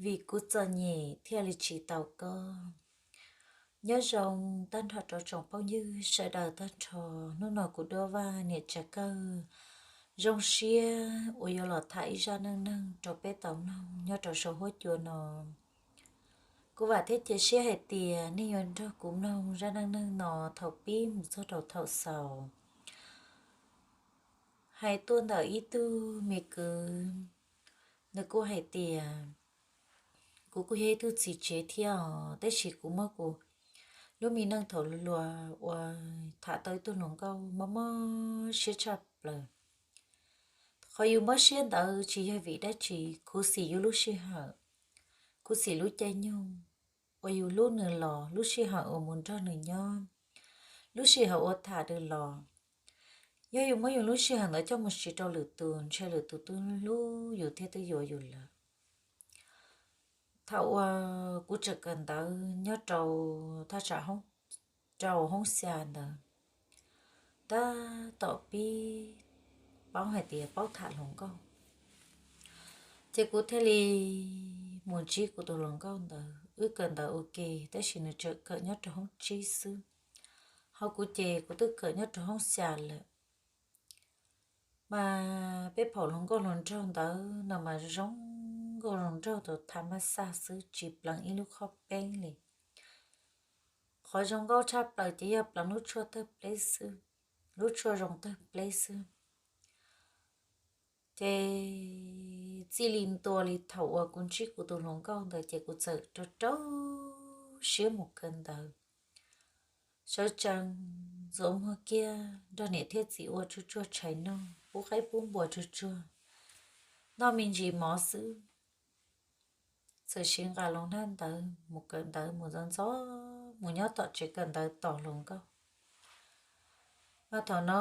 Vim kuv txom nyem thiaj li tsis tau koj. Nyob zoo tag nrho rau tsoom phooj ywg sawv daws tag nrho. Hnub no kuv Duab Vaj niam tsa kawg zoo siab uas yuav los tham ib zaj neej neeg rau peb tau mloog nyob rau saum huab cua no. Kuv vam thiab cia siab hais tias nej yuav nrog kuv mloog zaj neej neeg no thaum pib mus txog rau thaum xaus. Hais tuaj ntawm ib tug me kwv, nws kuj hais tias, kuv kuj yog ib tug txiv tsev thiab os, tab sis kuv muab kuv lub me neej thaum hluas hluas uas tham tau ib tug hluas nkauj mob mob siab tshaj plaws. Qhov yus mob siab ntawd tsis yog vim dab tsi, khuv xim yus lub sij hawm, khuv xim lub caij nyoog uas yus hlub nws los lub sij hawm uas mus nrog nws nyob, lub sij hawm uas tham nws los. Yog yus muab yus lub sij hawm ntawd coj mus siv rau lwm tus, ntshe lwm tus twb hlub yus thiab twb yuav yus lawm. Thaum uas kuv tseem kawm ntawv nyob rau thaj tsam rau hoob xya ntawd, tab tom pib paub hais tias paub tham hluas nkauj, ces kuv thiaj li mus ntsib kuv tus hluas nkauj ntawd. Wb kawm ntawv ua ke, tab sis nws tseem kawm nyob rau hoob tsib xwb, ho kuv ces kuv twb kawm nyob rau hoob xya lawm. Mas peb phaum hluas nkauj hluas nraug ntawd no mas zoo nkauj zoo nraug tau tha maj xaj xwb, tsis pleev ib lub qhov peeb li. Qhov zoo nkauj tshaj plaws ces yog pleev lub tshuaj tawg pleb xwb, lub tshuaj zoo tawg pleb xwb. Ces txij li ntua li thaum uas kuv ntsib kuv tus hluas nkauj ntawd ces kuv txawm rau rau siab mus kawm ntawv. Sawv tsees ntxuav muag kiag nrog niam thiab txiv ua tsuag tsuag tshais noj, pub qaib pub npua tsuag tsuag, noj me ntsis mov xwb. Txawm siv nqa loo hnab ntawv mus kawm ntawv mus ntxov ntxov mus nyob tom tsev kawm ntawv tos hluas nkauj. Mas thaum no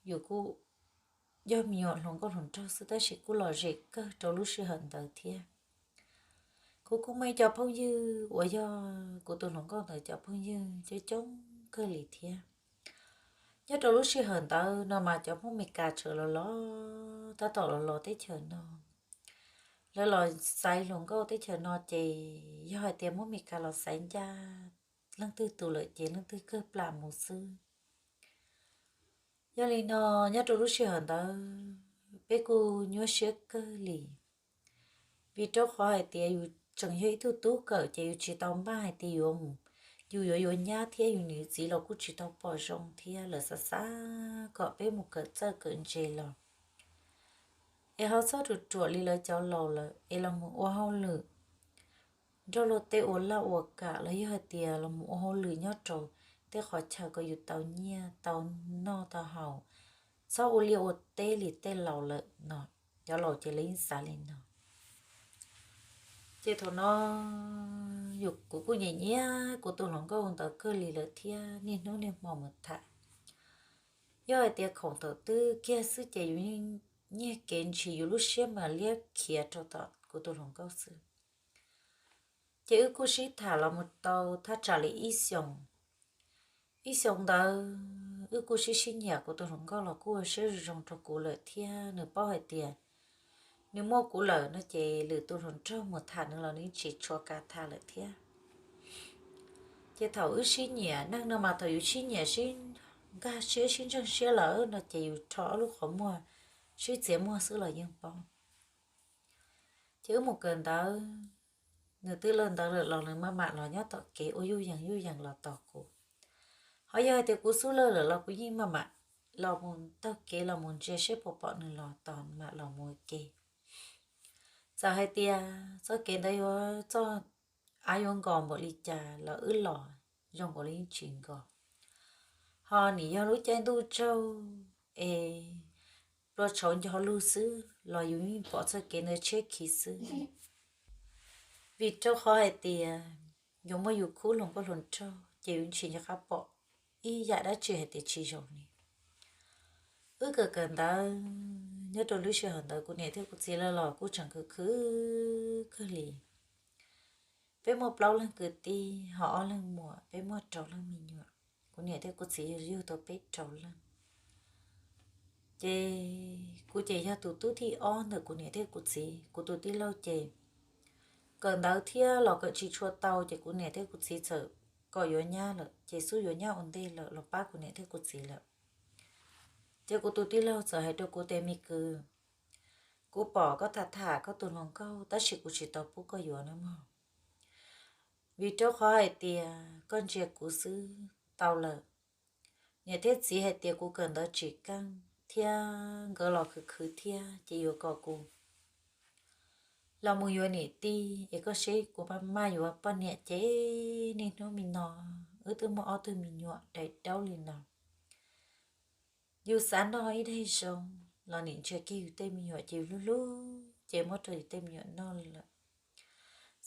yus kuj yog me nyuam hluas nkauj hluas nraug xwb tab sis kuj lom zem kawg rau lub sij hawm ntawd thiab. Kuv kuj muaj ib co phooj ywg uas yog kuv tus hluas nkauj ntawd cov phooj ywg coob coob kawg li thiab. Nyob rau lub sij hawm ntawd no mas cov Hmoob Meskas tseem los los, tab tom los los teb chaws no. Lawv los xaiv hluas nkauj teb chaws no ces yog hais tias Hmoob Meskas los xaiv ncaj leej twg tus lawm ces leej twg kawg plam mus xwb. Yog li no, nyob rau lub sij hawm ntawd peb kuj nyuaj siab kawg li, vim rau qhov hais tias yus tseem yog ib tug tub kawm ces yus tsis tau npaj hais tias yus yuav yuav nyab thiab yus niam yus txiv los kuj tsis tau pom zoo thiab lawv xav xav kom peb mus kawm txawj kawm ntse los es ho txhob ruam ruam li lawv cov laus lawm es los mus ua hauj lwm nrog luag tej ua laj ua kam los yog hais tias los mus ua hauj lwm nyob rau tej qhov chaw kom yus tau nyiaj tau noj tau haus, txhob ua liaj ua teb li tej laus lawm no. Cov laus ces lawv yeej xav li no. Ces thaum no yus kuv kuj nyiam nyiam kuv tus hluas nkauj ntawd kawg li lawm thiab niaj hnub niaj hmo mus tham. Yog hais tias khoom thaum twg kiag xwb ces yus yeej nyiag kev ntshis yus lub siab mas liab khiav rau tom kuv tus hluas nkauj xwb. Ces wb kuj sib tham los mus tau thaj tsam li ib xyoos. Ib xyoos ntawd wb kuj sib sib nyiam, kuv tus hluas nkauj los kuj ua siab zoo zoo rau kuv lawm thiab nws paub hais tias nws muaj kuv lawm no ces lwm tus hluas nraug mus tham nws los nws tsis tshua kam tham lawm thiab. Ces thaum wb sib nyiam neeg no mas thaum yus sib nyiam sib nkag siab sib ntseeg siab lawm no ces yus rho ob lub qhov muag sib txiav muag xwb los yeej paub. Ces wb mus kawm ntawv, nws twb lawj ntawv lawm los nws maj mam los nyob tom kev ua yuj yees yuj yees los tos kuv. Ho yog hais tias kuv xub lawj lawm los kuv yeej maj mam los mus taug kev los mus ntsia seb puas pom nws los tos mam los mus ua ke. Txawm hais tias txoj kev ntawd yuav txoj av yuav nkos npaum li cas los wb los zoo nkaus li yeej tsis nkos. Ho nim yog lub caij ntuj tsaug es plua tshauv nco lug xwb los yus yeej pom txoj kev ntawd tshiab khiv xwb. Vim rau qhov hais tias yus muaj yus khub hluas nkauj hluas nraug ces yus tsis nco qab pom ib yam dab tsi hais tias tsis zoo li. Wb kawm kawm ntawv nyob rau lub sij hawm ntawd kuv niam thiab kuv txiv lawv los kuj tseem khwv khwv kawg li. Peb muaj plaub leeg kwv tij ho ob leeg muam, peb muaj rau leej me nyuam. Kuv niam thiab kuv txiv yug tau peb rau leej. Ces kuv ces yog tus tub thib ob ntawm kuv niam thiab kuv txiv, kuv tus tij laug ces kawm ntawv thiab los kawm tsis tshua tau ces kuv niam thiab kuv txiv txawm kom yuav nyab lawm, ces xub yuav nyab ua ntej lawm los pab kuv niam thiab kuv txiv lawm. Ces kuv tus tij laug txawm hais rau kuv tias, me kwv, kuv pom koj tham tham koj tus hluas nkauj tab sis kuv tsis tau pub koj yuav na mog, vim rau qhov hais tias koj ntsia kuv xwb tau lawm. Niam thiab txiv hais tias kuv kawm ntawv tsis keej thiab nkawd los khwv khwv thiab ces yuav kom kuv los mus yuav niam tij es koj seb kuv maj maj yuav poj niam ces niaj hnub me no wb twb muaj ob tug me nyuam daim daub li no. Yus xav noj ib daig zoo los nim ntsia kiag yus tej me nyuam ces yus hlub hlub ces muab rau yus tej me nyuam noj li lawm.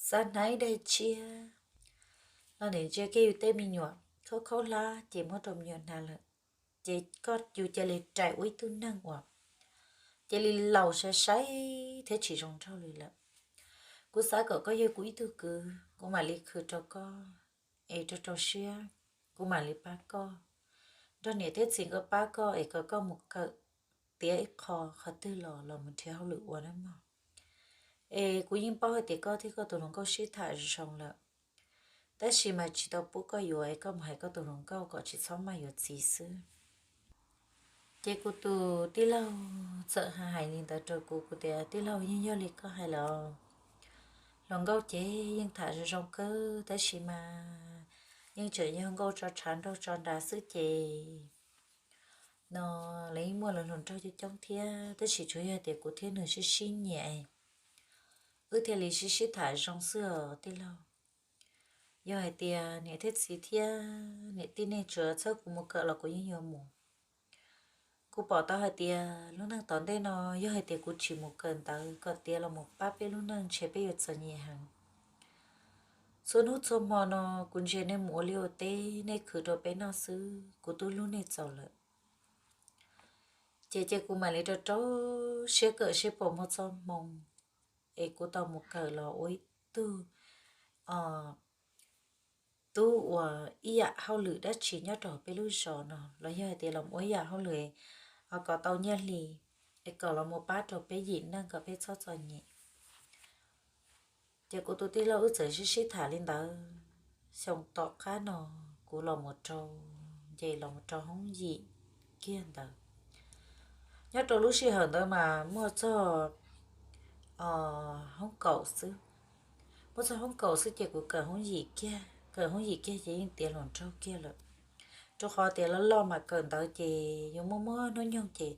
Xav hnav ib daig tshiab los nim ntsia kiag yus tej me nyuam khaub khaub hlab ces muab rau me nyuam hnav lawm. Ces koj yus cia li rais ua ib tug neeg uas cia li laus sai sai thiab tsis zoo nraug li lawm. Kuv xav kom koj yog kuv ib tug kwv, kuv mam li khwv rau koj es rau rau siab, kuv mam li pab koj, nrog niam thiab txiv nkawd pab koj es kom koj mus kawm tiav ib qho qhov twg los los mus nrhiav hauj lwm ua na mog. Es kuv yeej paub hais tias koj thiab koj tus hluas nkauj sib tham zoo lawm, tab sis mas tsis tau pub koj yuav es koj mus hais koj tus hluas nkauj kom tsis txhob maj yuav txiv xwb. Ces kuv tus tij laug txawm hais li ntawd rau kuv, kuv tias, tij laug, yeej yog li koj hais lawm, hluas nkauj ces yeej tham zoo zoo kawg tab sis mas yeej tseem yog nkauj tso tshav nraug tso nrag xwb ces no lawv yeej muaj lawv hluas nraug coob coob thiab, tab sis tsuas yog tias kuv thiab nws sib sib nyiam, wb thiaj li sib sib tham zoo xwb os tij laug. Yog hais tias niam thiab txiv thiab niam tij nej tsuas txhawb kuv mus kawm los kuv yeej yuav mus. Kuv pom tau hais tias lub neej tom ntej no yog hais tias kuv tsis mus kawm ntawv kom tiav los mus pab peb lub neej ntshe peb yuav txom nyem heev. Txhua hnub txhua hmo no kuv ntsia nej mus ua liaj ua teb, nej khwv rau peb noj xwb, kuv twb hlub nej txaus lawm. Ces ces kuv mam li rau rau siab kawm seb puas muaj txoj hmoo es kuv tau mus kawm los ua ib tug tub uas ib yam hauj lwm dab tsi nyob rau peb lub zos no los yog hais tias los ua ib yam hauj lwm kom tau nyiaj hli es kom los mus pab rau peb yim neej kom peb txhob txom nyem. Ces kuv tus tij laug wb txawm sib sib tham li ntawd, xyoo tom qab no kuv los mus rau, ces los mus rau hoob yim kiag ntawd. Nyob rau lub sij hawm ntawd mas muaj txog hoob kaum xwb, muaj txog hoob kaum xwb ces kuv kawm hoob yim kiag, kawm hoob yim kiag ces yeej tiav hluas nraug kiag lawm. Rau qhov tias loj loj mas kawm ntawv ces yuav muaj muaj hnub nyoog ces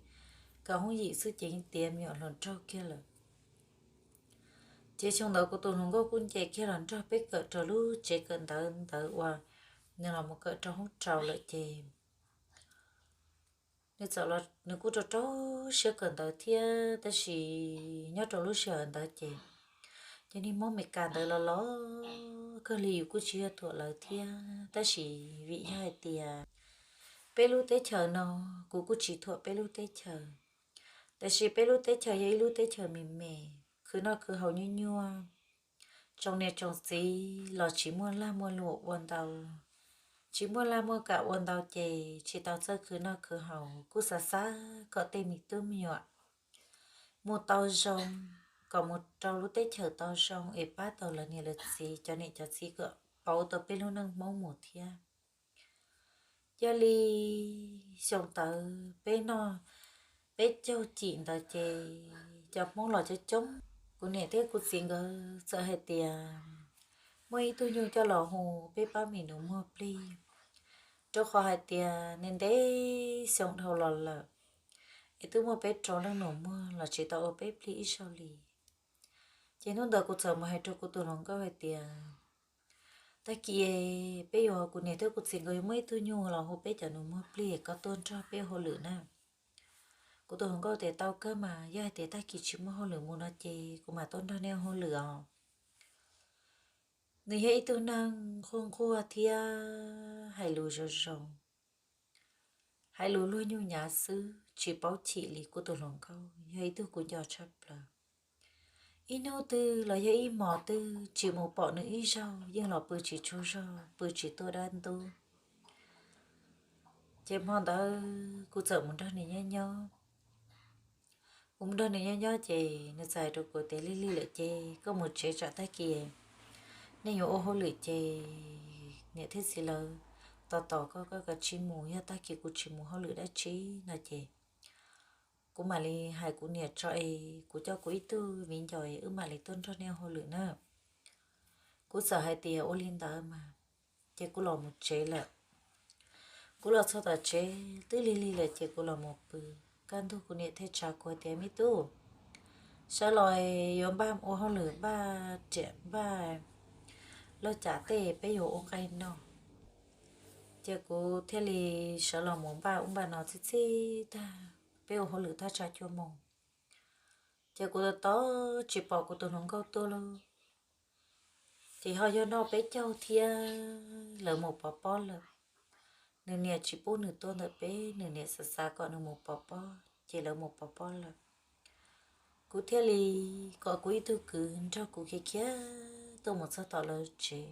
kawm hoob yim xwb ces yeej tiav me nyuam hluas nraug kiag lawm. Ces xyoo ntawd kuv tus hluas nkauj kuj nce kiag los nrog peb kawm rau lub tsev kawm ntawv ntawd uas nws los mus kawm rau hoob rau lawm ces nws txawm, nws kuj rau rau siab kawm ntawv thiab, tab sis nyob rau lub sij hawm ntawd ces cov niag Hmoob Meskas ntawd los los kawg li, yus kuj tsis yog thuam lawv thiab, tab sis vim yog hais tias peb lub teb chaws no, kuv kuj tsis thuam peb lub teb chaws, tab sis peb lub teb chaws yog ib lub teb chaws me me, khwv noj khwv haus nyuaj nyuaj, tsoom niam tsoom txiv los tsis muaj lag muaj luam ua ntau, tsis muaj lag muaj kam ua ntau ces tsis tau txawj khwv noj khwv haus, kuj xav xav kom tej me tub me nyuam mus tau zoo, kom mus rau lub teb chaws tau zoo es pab tau lawv niam lawv txiv, cov niam cov txiv kom pauv tau peb lub neej Hmoob mus thiab. Yog li xyoo ntawd peb noj, peb caug cim ntawd ces cov Hmoob los coob coob. Kuv niam thiab kuv txiv nkawd txawm hais tias muaj ib tug nyuj coj los hu peb pab me nus muag plig, rau qhov hais tias ntev ntev xyoo dhau los lawm es twb muaj peb rau leej nus muag los tsis tau ua peb plig ib zaug li. Ces hnub ntawd kuv txawm mus hais rau kuv tus hluas nkauj hais tias, tag kis peb yuav, kuv niam thiab kuv txiv nkawd yuav muaj ib tug nyuj los hu peb cov nus muag plig, koj tuaj nrog peb ua hauj lwm na. Kuv tus hluas nkauj tias tau kawg mas, yog hais tias tag kis tsis muaj hauj lwm mus no ces kuv mam tuaj nrog nej ua hauj lwm os. Nws yog ib tug neeg nquag nquag thiab hais lus zoo zoo, hais lus luag nyuj nyav xwb tsis paub chim li. Kuv tus hluas nkauj yog ib tug kuv nco tshaj plaws. Ib hnub twg los yog ib hmos twg tsis mus pom nws ib zaug yeej los pw tsis tsaug zog, pw tsis tuaj dab ntub. Ces hmo ntawd kuv txawm mus nrog nws nyob nyob. Kuv mus nrog nws nyob nyob ces nws txawm hais rau kuv tias, Lig lig lawm ces koj mus tsev, tsam tag kis nej yuav ua hauj lwm ces niam thiab txiv lawv tos tos koj, koj kav tsij mus, yog tag kis kuv tsis mus hauj lwm dab tsi no ces kuv mam li hais kuv niam tso es kuv coj kuv ib tug viv ncaus es wb mam li tuaj nrog nej ua hauj lwm na. Kuv txawm hais tias, Ua li ntawd mas. Ces kuv los mus tsev lawm. Kuv los txog tom tsev twb lig lig lawm ces kuv los mus pw. Kaj ntug kuv niam thiaj tsa kuv tias, Me tub, sawv los yuav npaj ua hauj lwm, npaj riam npaj laj cas tej peb yuav ua nqaij noj. Ces kuv thiaj li sawv los mus npaj ub npaj no txhij txhij tag, peb ua hauj lwm tag tsam cuaj moos. Ces kuv tos tos tsis pom kuv tus hluas nkauj tuaj lauj. Ces ho yog noj peb caug thiab lawv mus pov pob lawm. Nws niam tsis pub nws tuaj ntawm peb, nws niam xav xav kom nws mus pov pob ces lawv mus pov pob lawm. Kuv thiaj li kom kuv ib tug kwv nrog kuv khiav khiav tuaj mus txog tom lawv tsev.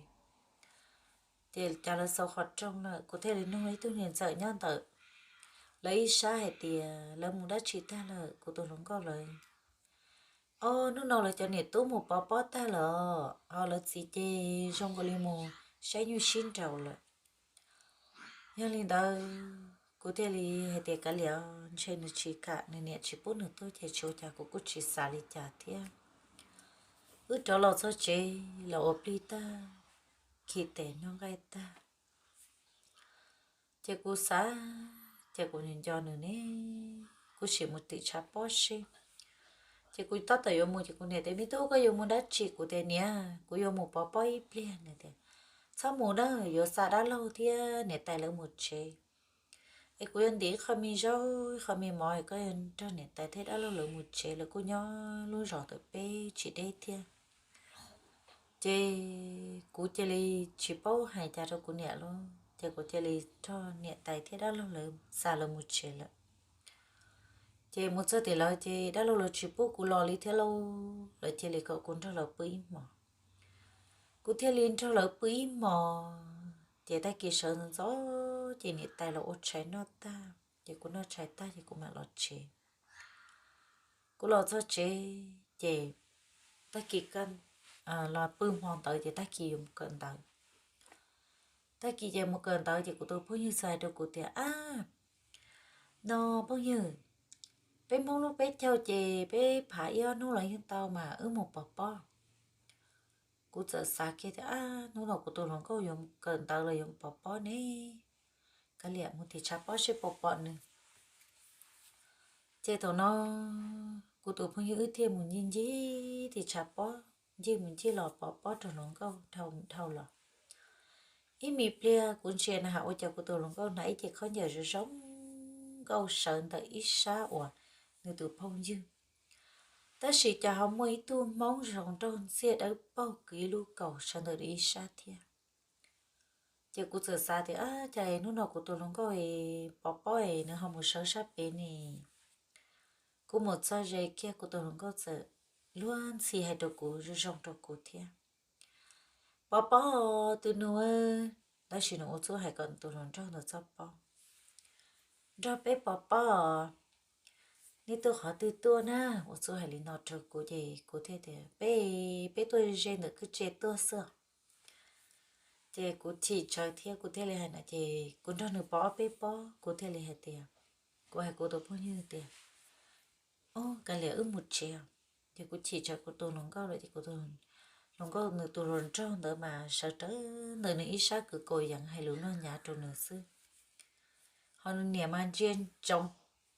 Ces cas lawv xaus qhov rooj lawm, kuv thiaj li nug ib tug niam ntxawm nyob ntawm lawv ib sab hais tias, Lawv mus dab tsi tag lawm kuv tus hluas nkauj lawv? Ob hnub no lawv cov niam tub mus pov pob tag lawm, ho lawv txiv ces zoo nkaus li mus saib nyuj sib nraus lawm. Yog li ntawd kuv thiaj li hais tias, Kav liam, ntshe nws tsis kam, nws niam tsis pub nws tuaj ces tsis ua cas, kuv kuj tsis xav li cas thiab. Wb rov los txog tsev los ua plig tag, khi tes noj nqaij tag, ces kuv xav, ces kuv nco nws ne, kuv sim mus tim tshav pob seb. Ces kuv tab tom yuav mus ces kuv niam tias, Me tub, koj yuav mus dab tsi? Kuv tias, Niam, kuv yuav mus pov pob ib pliag. Nws tias, Txhob mus na, yuav xa dab laug thiab niam tais lawv mus tsev. Es kuv yuav ntim qho me zaub, qho me mov, koj yuav nrog niam tais thiab dab laug lawv mus tsev, lawv kuj nyob lub zos ntawm peb tsis deb thiab. Ces kuv cia li tsis paub hais cas rau kuv niam lauj, ces kuv cia li nrog niam tais thiab dab laug lawv xa lawv mus tsev lawm. Ces mus txog tim lawv ces dab laug lawv tsis pub kuv los li thiab lauj, lawv cia li kom kuv nrog lawv pw ib hmos. Kuv thiaj li nrog lawv pw ib hmos, ces tag kis sawv ntxov ntxov ces niam tais los ua tshais noj tag, ces kuv noj tshais tag ces kuv mam los tsev. Kuv los txog tsev ces tag kis los pw hmo ntawd ces tag kis yuav mus kawm ntawv. Tag kis ces mus kawm ntawv ces kuv tus phooj ywg txawm hais rau kuv tias, Ab, no phooj ywg, peb Hmoob lub peb caug ces peb phav ib ob hnub los yeej tau mas, wb mus pov pob. Kuv txawm xav kiag tias, Ab, hnub no kuv tus hluas nkauj yuav kawm ntawv los yuav pov pob ne, kav liam mus tim tshav pob seb puas pom nws. Ces thaum no kuv tus phooj ywg wb thiaj mus ncig ncig tim tshav pob, ncig mus ncig los pov pob rau hluas nkauj dhau mus dhau los. Ib me pliag kuv ntsia na has ua cas kuv tus hluas nkauj hnav ib ce khaub ncaws zoo zoo nkauj sawv ntawm ib sab uas nws tus phooj ywg. Tab sis cas ho muaj ib tug Hmoob zoo nraug ntxiag dawb paug kwv ib lub kaus sawv ntawm ib sab thiab. Ces kuv txawm xav tias, Ab, cas hnub no kuv tus hluas nkauj pov pob es nws ho mus sawv sab pem ne? Kuv mus txog ze kiag kuv tus hluas nkauj txawm luag ntxhi hais rau kuv zoo zoo rau kuv thiab. Pov pob, tus nus, tab sis nws ua txuj hais kom tus hluas nraug ntawd txhob paub. Nrog peb pov pob, nej tuaj qhov twg tuaj na? Ua txuj hais li no rau kuv ces kuv thiaj tias, Peb, peb tuaj ze ntawm kwj tse tuaj xwb. Ces kuv chim tsawv thiab kuv thiaj li hais no ces kuv nrog nws pov ob peb pob, kuv thiaj li hais tias, kuv hais kuv tus phooj ywg tias, Ob, kav liam wb mus tsev. Ces kuv chim tsawv kuv tus hluas nkauj lawm ces kuv tus hluas nkauj nws tus hluas nraug ntawd mas sawv rawv ntawm nws ib sab kwv kaus yees hais lus noj nyav rau nws xwb. Ho nws niam mas ntsia ntsoov,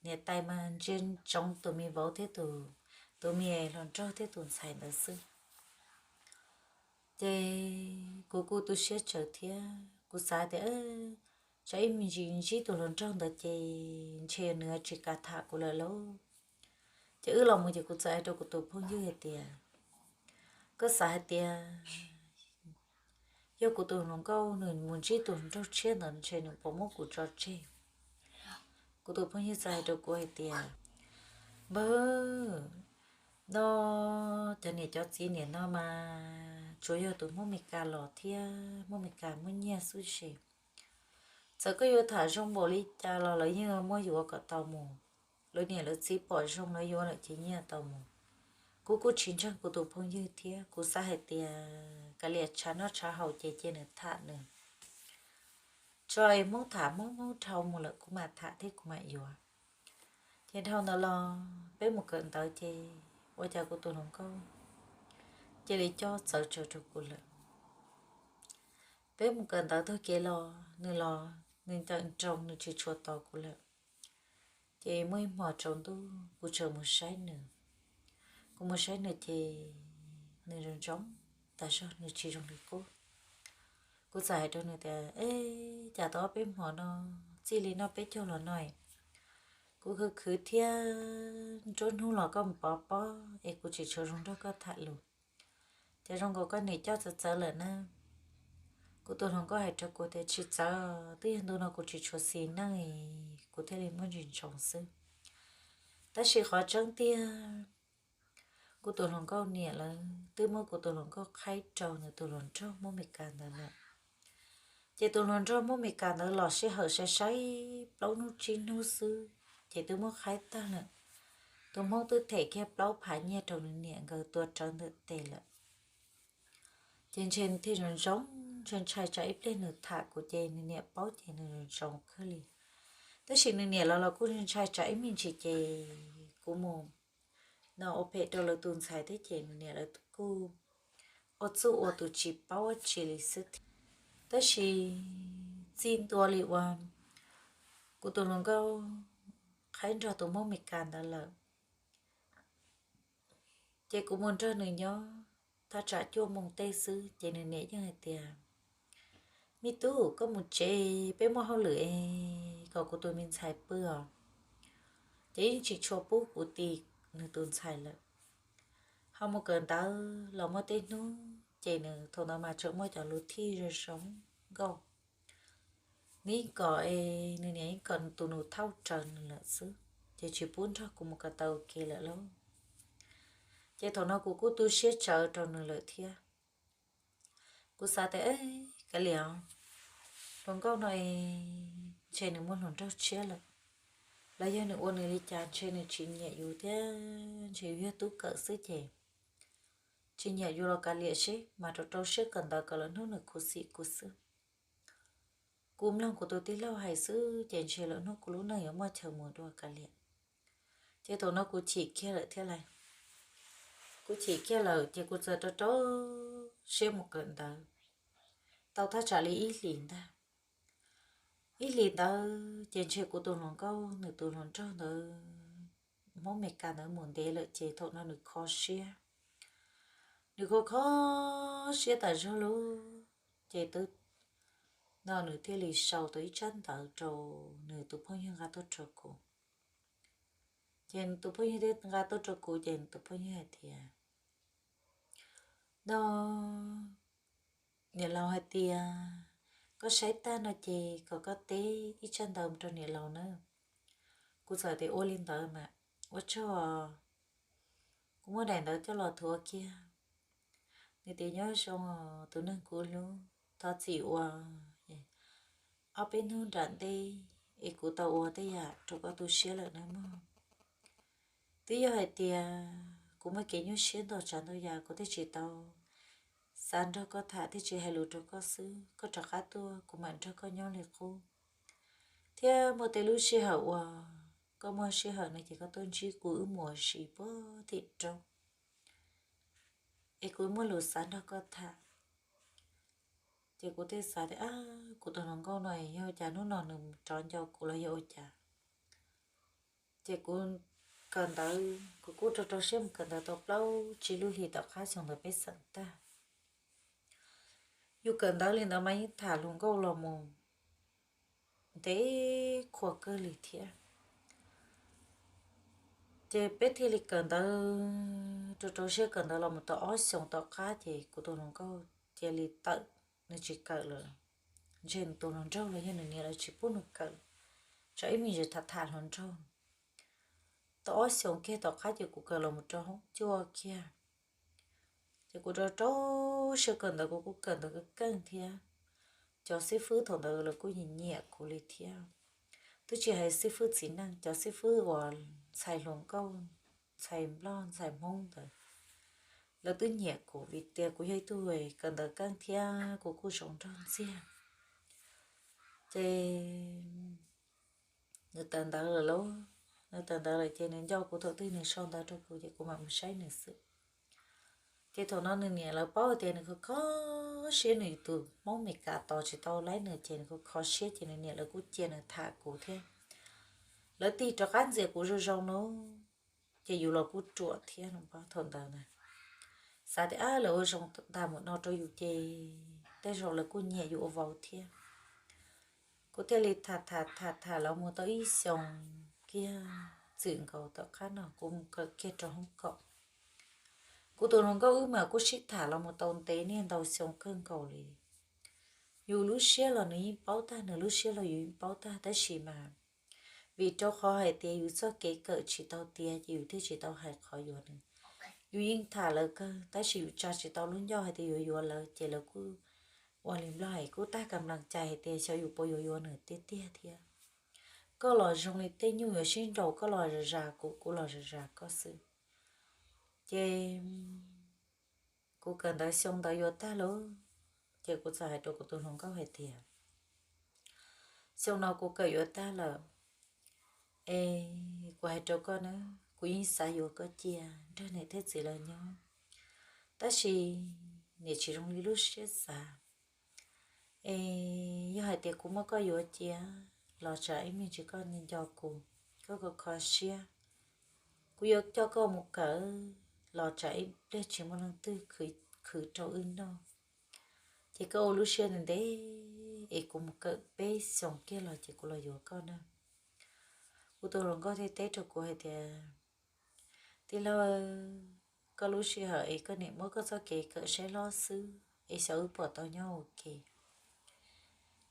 niam tais mas ntsia ntsoov tus me vauv thiab tus, tus me hluas nraug thiab tus ntxhais ntawd xwb. Ces kuv kuj tu siab tsawv thiab kuv xav tias, Tsam ib me ntsis ntsib tus hluas nraug ntawd ces ntshe nws tsis kam tham kuv lawm lauj. Ces wb los mus ces kuv txawm hais rau kuv tus phooj ywg hais tias, Koj xav hais tias yog kuv tus hluas nkauj nws mus ntsib tus hluas nraug tshiab ntawd ntshe nws puas muab kuv tso tseg? Kuv tus phooj ywg txawm hais rau kuv hais tias, Npawg, no cov niam cov txiv niam no mas tsuas yog tus Hmoob Mes Kas los thiab Hmoob Mes Kas muaj nyiaj xwb ces txawm koj yuav tham zoo npaum li cas los lawv yeej muab yuav kom tau mus. lawv niam lawv txiv pom zoo lawv yuav lawm ces nyiaj tau mus. Kuv kuj tsis ntseeg kuv tus phooj ywg thiab, kuv xav hais tias kav liam tshav noj tshav haus ces cia nws tham nws, tso es Hmoob tham Hmoob, Hmoob dhau mus lawm kuv mam tham thiab kuv mam yuav. Ces dhau ntawd los peb mus kawm ntawv ces ua cas kuv tus hluas nkauj cia li cob txawv tsaws rau kuv lawm. Peb mus kawm ntawv tag kev los nws los nws ncaws nroos nws tsis tshua tos kuv lawm. Ces muaj ib hmo tsaus ntuj kuv txawm mus saib nws. Kuv mus saib nws ces nws zoo zoo tas zog, nws tsis zoo li qub. Kuv txawm hais rau nws tias, Eb, cas tau ob peb hmo no txij li noj peb caug los no kuv khwv khwv thiab nruab hnub los koj mus pov pob es kuv tsis tshua zoo nrog koj tham lus. Ces zoo nkaus koj niam coj txawv txawv lawm na. Kuv tus hluas nkauj hais rau kuv tias, Tsis txawv, twb yog ntu no kuv tsis tshua xis neej, kuv thiaj li muaj ntsis ntsoov xwb. Tab sis qhov tseeb tiag, kuv tus hluas nkauj niam lawv twb muab kuv tus hluas nkauj qhaib rau nws tus hluas nraug Hmoob Mes Kas ntawd lawm. Ces tus hluas nraug Hmoob Mes Kas ntawd los sij hawm sai sai plaub hnub tsib hnub xwb ces twb muab qhaib tag lawm. Tus Hmoob twb them kiag plaub phav nyiaj rau nws niam nkawd tua rawv ntawm tes lawm. Ces ntshe thiaj zoo zoo, ntshai ntshai tsam ib pliag nws tham kuv ces nws niam paub ces nws zoo zoo kawg li. Tab sis nws niam los los kuj ntshai tsam ib me ntsis ces kuv mus no ua phem rau lawv tus ntxhais thiab ces nws niam lawv kuj ua txuj ua tus tsis paub dab tsi li xwb thiab. Tab sis txij ntua li uas kuv tus hluas nkauj qhaib nrog tus Hmoob Mes Kas ntawd lawm, ces kuv mus nrog nws nyob thaj tsam cuaj moos tej xwb ces nws niam yeej hais tias, Me tub, koj mus tsev, peb muaj hauj lwm es kom kuv tus me ntxhais pw os. Ces yeej tsis tshua pub kuv ti nws tus ntxhais lawm. Ho mus kawm ntawv los muaj tej hnub ces nws thaum ntawd mas tseem muaj cov lus thij zoo zoo nkauj. Nws yeej kom es nws niam yeej kom tus nus thauj raws nws lawm xwb, ces tsis pub nrog kuv mus ko taw ua ke lawm lauj. Ces thaum no kuv kuj tu siab tsawv rau nws lawm thiab. Kuv xav tias, Kav liam, hluas nkauj no es ntshe nws muaj hluas nraug tshiab lawm, los yog nws ua nws li cas ntshe nws tsis nyiam yus thiab ntshe yus yog tub kawm xwb ces tsis nyiam yus los kav liam seb, mas rau rau siab kawm ntawv kom lawm hnub nws khuv xim kuv xwb. Kuv mloog kuv tus tij laug hais xwb ces ntshe lawm hnub kuv lub neej yuav muaj chaw mus dua kav liam. Ces thaum no kuv chim kiag lawm thiab lauj. Kuv chim kiag lawm ces kuv txawm rau rau siab mus kawm ntawv tau thaj tsam li ib hlis ntag. Ib hlis ntawd ces ntshe kuv tus hluas nkauj nws tus hluas nraug ntawd, Hmoob Mes Kas ntawd mus ntev lawm ces thaum no nws kho siab. Nws kho kho siab tas zog lauj, ces twb no nws thiaj li sau tau ib tsab ntawv rau nws tus phooj ywg nqa tuaj rau kuv. Ces nws tus phooj ywg thiaj nqa tuaj rau kuv ces nws tus phooj ywg hais tias, No, niam laus hais tias koj saib tag no ces kom koj teb ib tsab ntawv mus rau niam laus na. Kuv txawm tias ua li ntawd mas ua tsaug, kuv muab daim ntawv coj los thuav kiag. Nws tias nyob zoo tus neeg kuv hlub, thov txim uas ob peb hnub nram ntej es kuv tau ua tej yam rau koj tu siab lawm na mog. Twb yog hais tias kuv muaj kev nyuaj siab ntau tsav ntau yam kuv thiaj tsis tau xav nrog koj tham thiaj tsis hais lus rau koj xwb. Koj rov qab tuaj kuv mam nrog koj nyob li qub, thiab muaj tej lub sij hawm uas koj muaj sij hawm no ces koj tuaj ntsib kuv wb mus ua si puag tim roob, es kuv muaj lus xav nrog koj tham. Ces kuv thiaj xav tias, Kuv tus hluas nkauj no yog ua cas hnub no nws rov nco kuv los yog ua cas? Ces kuv kawm ntawv, kuv kuj rau rau siab mus kawm ntawv tau plaub tsib lub hlis tom qab xyoo ntawd peb xeem tag. Yus kawm ntawv li ntawd mas yeej tham hluas nkauj los mus ntev qhuav kawg li thiab. Ces peb thiaj li kawm ntawv, rau rau siab kawm ntawv los mus tau ob xyoos tom qab ces kuv tus hluas nkauj cia li tawm, nws tsis kawm lawm. Ntshe nws tus hluas nraug los yog nws niam lawv tsis pub nws kawm, tsam ib me ntsis tham tham hluas nraug. Tau ob xyoos kiag tom qab ces kuv kawm los mus rau hoob cuaj kiag. Ces kuv rau rau siab kawm ntawv, kuv kuj kawm ntawv keej keej thiab. Cov xib fwb thaum ntawd lawv kuj nyiam nyiam kuv li thiab. twb tsis hais xib fwb txiv neej, cov xib fwb uas ntxhais hluas nkauj, ntxhais nplog ntxhais hmoob ntawd, lawv twb nyiam kuv vim tias kuv yog ib tug kawm ntawv keej thiab kuv kuj zoo nraug ntxiag. Ces nws tawm ntawv lawm lauj, nws tawm ntawv lawm ces nws nco kuv thaum twg nws sau ntawv rau kuv ces kuv mam mus saib nws xwb. Ces thaum no nws niam lawv paub tias nws kho kho siab, nws tus hmoob Meskas tos tsis tau laib nws ces nws kho kho siab ces nws niam lawv kuj cia nws tham kuv thiab. Lawv tig rov qab ntxias kuv zoo zoo no, ces yus los kuj ruam thiab no thaum ntawd na. Xav tias ab lawv ua zoo ntag mus no rau yus ces tej zaum lawv kuj nyiam yus ua vauv thiab. Kuv thiaj li tham tham tham tham los mus tau ib xyoos kiag txwm nkaus tom qab no kuv mus kawm kiag rau hoob kaum. Kuv tus hluas nkauj wb mas kuj sib tham los mus tau ntev niaj ntau xyoo kawg nkaus li. Yus lub siab los nws yeej paub tag, nws lub siab los yus yeej paub tag, tab sis mas vim rau qhov hais tias yus txoj kev kawm tsis tau tiav ces yus thiaj tsis tau hais qhov yuav nws. Yus yeej tham lawv kawg tab sis yus tsa tsis tau lub ncauj hais tias yuav yuav lawv ces lawv kuj ua li nplog hais kuj tag kam nplas cai hais tias xyov yus puas yuav yuav nws tiag tiag thiab. Koj los zoo li tej nyuj yuav sib nraus, koj los zas zas kuv, kuv los zas zas koj xwb. Ces kuv kawm ntawv xyoo ntawd yuav tag lauj, ces kuv txawm hais rau kuv tus hluas nkauj hais tias, xyoo no kuv kawm yuav tag lawm, es kuv hais rau koj na, kuv yeej xav yuav koj cia nrog niam thiab txiv lawv nyob, tab sis niam tsis zoo li lub siab xav. Es yog hais tias kuv muab koj yuav cia los tsam ib me ntsis koj nco kuv, koj kho kho siab, kuv yuav coj koj mus kawm los tsam ib pliag tsis muaj leej twg khwv rau wb noj. Ces koj ua lub siab ntev ntev es kuv mus kawm peb xyoos kiag los ces kuv los yuav koj na. Kuv tus hluas nkauj thiaj teb rau kuv hais tias, tij laug, koj lub sij hawm es koj niam muab koj txoj kev kawm saib hlob xwb es xyov wb puas tau nyob ua ke.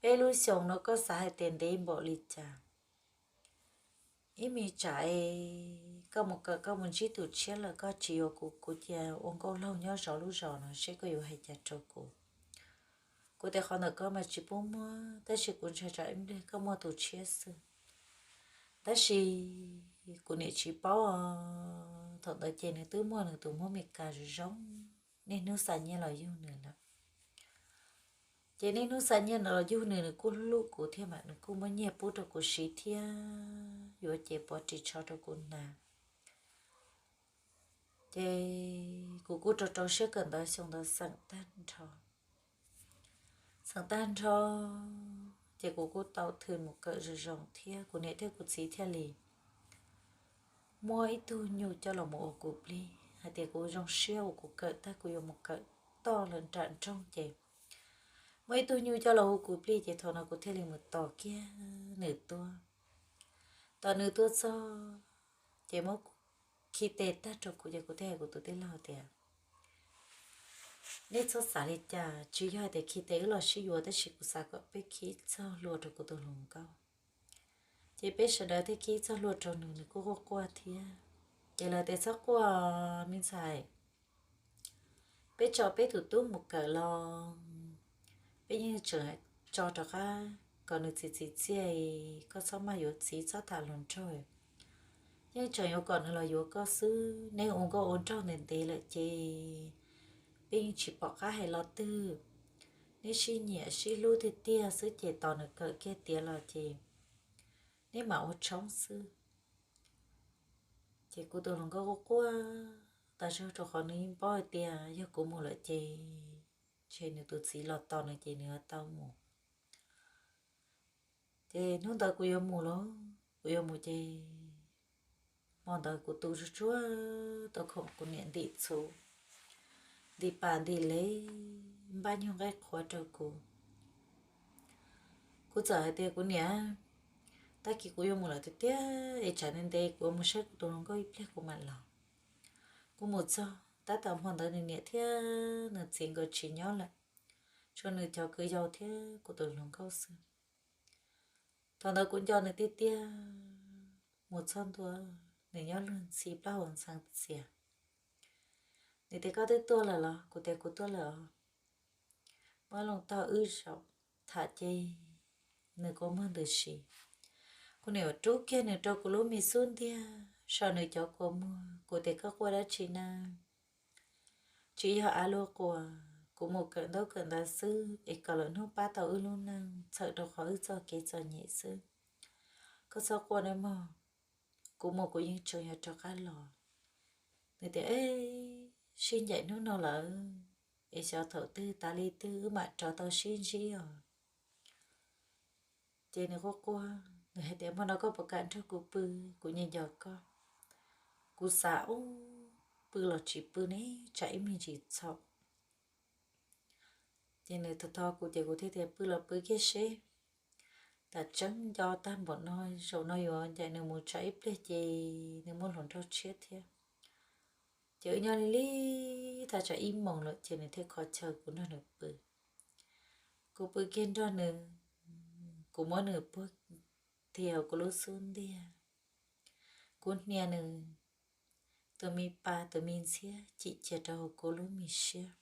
Peb lub xyoos no koj xav hais tias ntev npaum li cas? Ib me tsam es koj mus kawm koj mus ntsib tus tshiab lawm koj tsis yuav kuv, kuv cia ua nkauj laug nyob zov lub zos no seb koj yuav hais cas rau kuv. Kuv tias qhov ntawm koj mas tsis pub muab, tab sis kuv ntshai tsam ib pliag koj muaj tus tshiab xwb. Tab sis kuv niam tsis paub os, thaum ntawd ces nws twb muaj nws tus hmoob Meskas zoo zoo, niaj hnub xa nyiaj los yug nws lawm. Ces niaj hnub xa nyiaj no los yug nws, nws kuj hlub kuv thiab mas nws kuj muab nyiaj pub rau kuv siv thiab yuav cev pov ris tsho rau kuv hnav. Ces kuv kuj rau rau siab kawm ntawv xyoo ntawd xeem tag nrho. Xeem tag nrho ces kuv kuj tau thw mus kawm zoo zoo thiab kuv niam thiab kuv txiv thiaj li muab ib tug nyuj coj los mus ua kuv plig hais tias kuv zoo siab uas kuv kawm tag kuv yuav mus kawm toj lawm nram nroog ces muaj ib tug nyuj coj los hu kuv plig ces thaum no kuv thiaj li mus tos kiag nws tuaj. Tos nws tuaj txog ces muab khi tes tag rau kuv ces kuv thiaj hais kuv tus tij laug tias, nej txhob xav li cas, tsis yog hais tias khi tes wb los sib yuav tab sis kuv xav kom peb khi txog hlua rau kuv tus hluas nkauj. Ces peb sawv daws thiaj khi txog hlua rau nws, nws kuj quaj quaj thiab. Ces lawv tias txhob quaj me ntxhais, peb tso peb tus tub mus kawm los peb yeej tseem tso rov qab kom nws txiv txiv txiaj, koj txhob maj yuav txiv txhob tham hluas nraug, yeej tseem yuav kom nws los yuav koj xwb. Neb ua nkauj ua nraug ntev ntev lawm ces peb yeej tsis pom qab hais lo twg. Neb sib nyiam sib hlub tiag tiag xwb ces tos nws kawm kiag tiav los ces neb mam ua tshoob xwb. Ces kuv tus hluas nkauj quaj quaj tas zog rau qhov nws yeej paub hais tias yog kuv mus lawm ces ntshe nws tus txiv los tos nws ces nws yuav tau mus. Ces hnub ntawd kuv yuav mus lauj, kuv yuav mus ces hmo ntawd kuv tu tsuag tsuag tau khoom kuv niam ntim txhuv, ntim pas ntim lev, npaj nyuag nqaij qhuav rau kuv. Kuv txawm hais tias kuv niam, tag kis kuv yuav mus lawm tiag tiag es tsam ntev ntev kuv yuav mus saib kuv tus hluas nkauj ib pliag kuv mam los. Kuv mus txog tab tom hmo ntawd nws niam thiab nws txiv nkawd tsis nyob lawm, tshuav nws cov kwv yau thiab kuv tus hluas nkauj xwb. Thaum ntawd kuv nco nws tiag tiag, mus txog ntua nws nyob luag ntxhi plaub hau ntxhee txias. Nws tias koj twb tuaj lawm los? Kuv tias kuv tuaj lawm os. Muab loo tog wb zaum tham ces nws kua muag ntws si. Kuv niam rub kiag nws rau kuv lub me xub ntiag saum nws cov kua muag. Kuv tias, koj quaj dab tsi na? Tsis yog av luag quas, kuv mus kawm ntaub kawm ntawv xwb es kom lwm hnub pab tau wb lub neej txhawm rau qhov wb txoj kev txom nyem xwb. Koj txhob quaj nawb mog, kuv mus kuv yeej tseem yuav rov qab los. Nws tias, sib ncaim hnub no lawm es xyov thaum twg tas li twg wb mam rov tau sib ntsib os. Ces nws quaj quaj, nws hais tias, hmo no koj puas kam nrog kuv pw, kuv nyias nco koj. Kuv xav ub, pw los tsis pw ne, tsam ib me ntsis txhaum. Ces nws thov thov kuv ces kuv thiaj tias, pw los pw kiag seb. Tam tseeb nco tag npaum no, zaum no yuav ncaim nws mus tsam ib pliag ces nws muaj hluas nraug tshiab thiab. Ces wb nyob li li thaj tsam ib moos lawm ces nws thiaj kho chaw kuv nrog nws pw. Kuv pw kiag nrog nws, kuv muab nws puag nthi hauv kuv lub xub ntiag. Kuv hnia nws tus me pas tus me ntxhiab cim cia rau hauv kuv lub me siab,